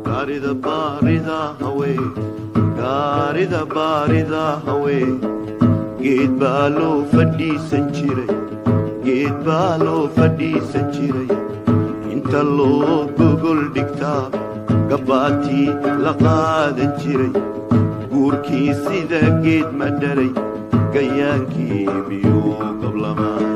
Gaarida baarida hawe, gaarida baarida hawe, geed baa loo fadhiisan jiray, geed baa loo fadhiisan jiray, inta loo gogol dhigtaa gabbaatii la qaadan jiray. Guurkii sida geed ma dharay, gayaankii miyuu gablamay?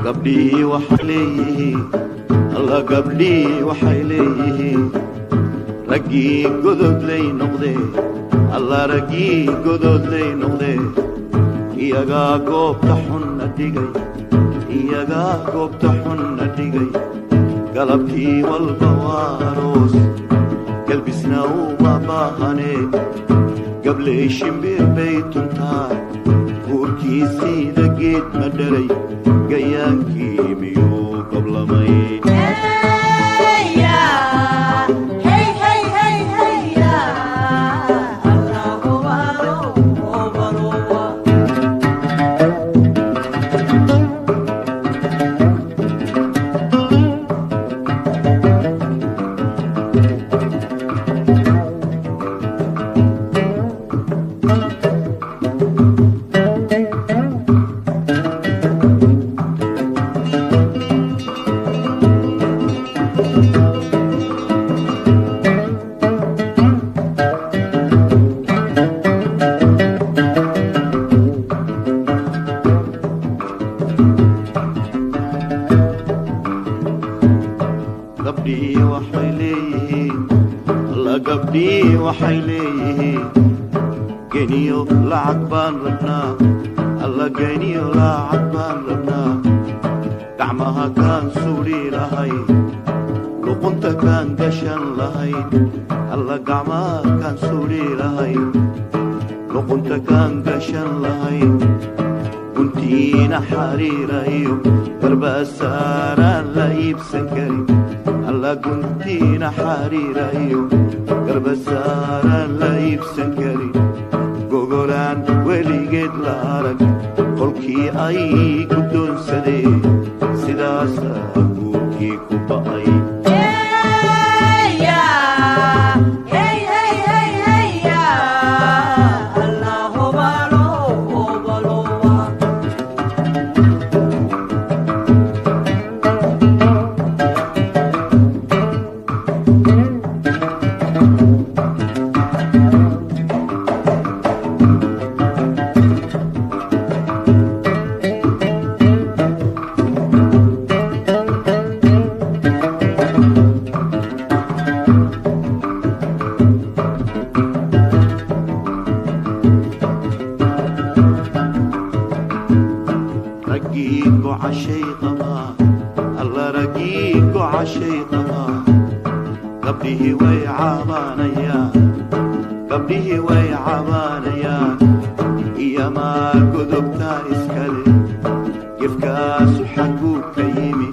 Gabdhihii waxay leeyihiin, alla gabdhihii waxay leeyihiin, raggii gododlay noqdee, alla raggii gododlay noqdee, iyagaa goobta xunna dhigay, iyagaa goobta xunna dhigay. Galabtii walba waa aroos, galbisna uma baahanee, gabley shimbir bay tuntaa. Guurkii sida geed ma dharay, gayaankii miyuu gablamay? Gabdhii waxay leeyihiin, alla gabdhii waxay leeyihiin, geniyo lacag baan rabnaa, alla geniyo lacag baan rabnaa, gacmaha kaan suudhi lahay, luqunta kaan gashan lahayn, alla gacmaha kaan suudhi lahay, luqunta kaan gashan lahayn, guntiina xariira iyo garbasaaraan la iibsan karin, alla guntiina xariira iyo garbasaaraan la iibsan karin, gogolaan weligeed la arag qolkii ay guddoonsadeen, sidaasaa guurkii ku ba'ay. Raggii gocashay qabaa, alla raggii gocashay qabaa, gabdhihii way cabaanayaan, gabdhihii way cabaanayaan, iyamaa godobtaa iskale, gefkaasu xagguu ka yimi?